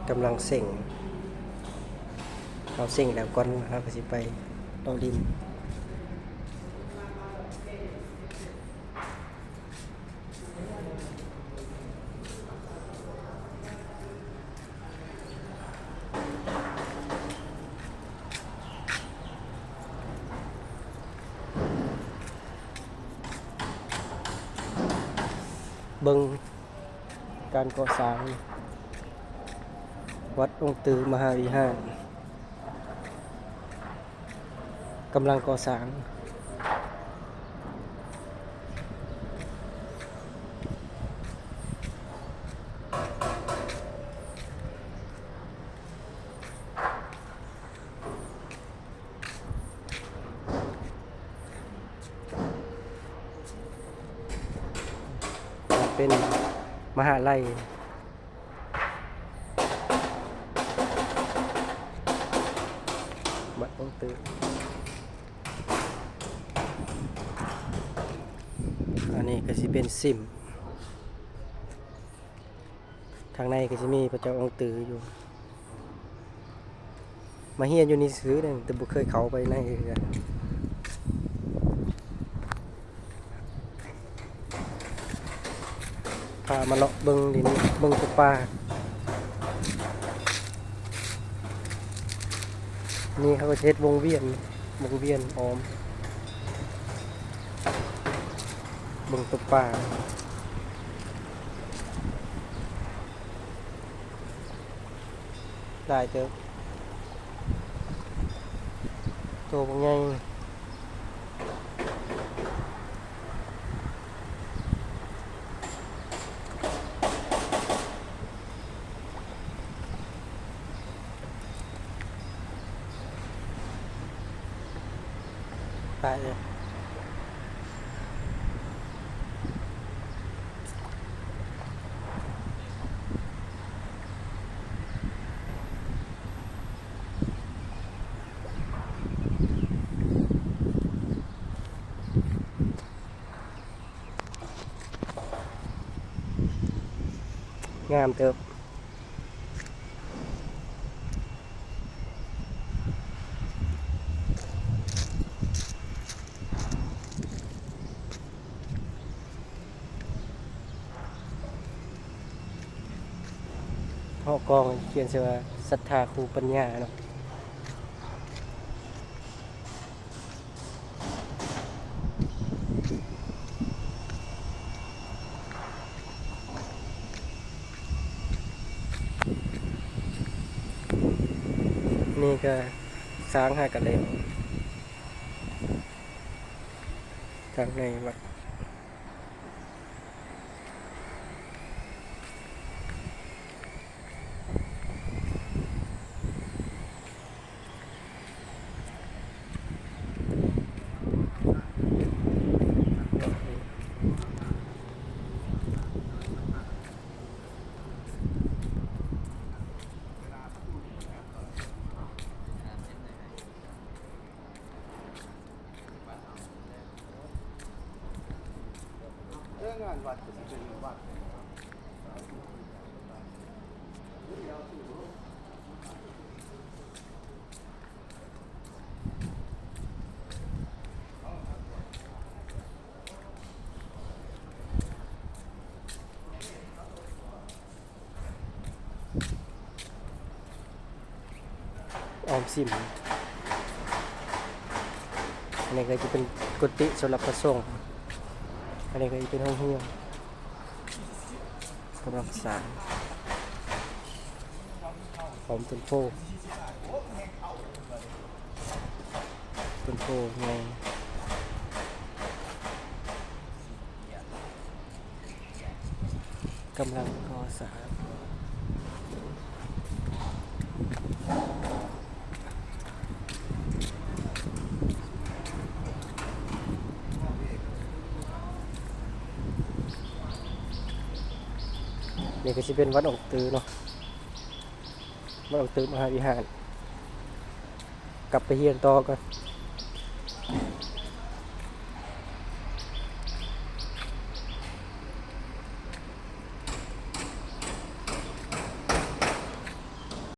ກຳລັງເສັງ ເຮົາເສັງແລ້ວກ່ອນ ເຮົາກໍຊິໄປເລາະຫຼິ້ນ. ເບິ່ງການກໍ່ສ້າງວັດອົງຕື້ມະຫາວິຫານ. ກຳລັງກໍ່ສ້າງ. ເປັນມະຫາໄລ ວັດອົງຕື້. ອັນນີ້ກໍຊິເປັນສິມ ທາງໃນກໍຊິມີພະເຈົ້າອົງຕື້ຢູ່. ມາຮຽນຢູ່ນີ້ຊື່ເດ້ ແຕ່ບໍ່ເຄີຍເຂົ້າໄປໃນເທື່ອ. ພາມາເລາະເບິ່ງດິນ ເບິ່ງຕົວປາ. ນີ້ເຂົາກໍຈະເຮັດວົງວຽນ ວົງວຽນອ້ອມ ເບິ່ງຕົວປາ. ຫຼາຍເຕີບ ໂຕບັກໃຫຍ່. ໄປເລີຍ. ງາມເຕີບ. ເຫາະກອງຂຽນໃສ່ວ່າ ສັດທາຄູປັນຍາເນາະ. ນີ້ກະສ້າງຫາກະແລ້ວ ທາງໃນວັດ. ເອີ ງານວັດກໍຊິເປັນວັດ. ອອມສິນ. ອັນນີ້ກໍຈະເປັນກຸຕິສຳລັບພະສົງ. ອັນນີ້ກໍຈະເປັນໂຮງຮຽນ ກຳລັງສ້າງ. ຫອມຕົ້ນໂພ ຕົ້ນໂພໃຫຍ່ ກຳລັງກໍ່ສ້າງ. ນີ້ກໍຊິເປັນວັດອົງຕື້ເນາະ ວັດອົງຕື້ມະຫາວິຫານ. ກັບໄປຮຽນຕໍ່ກ່ອນ.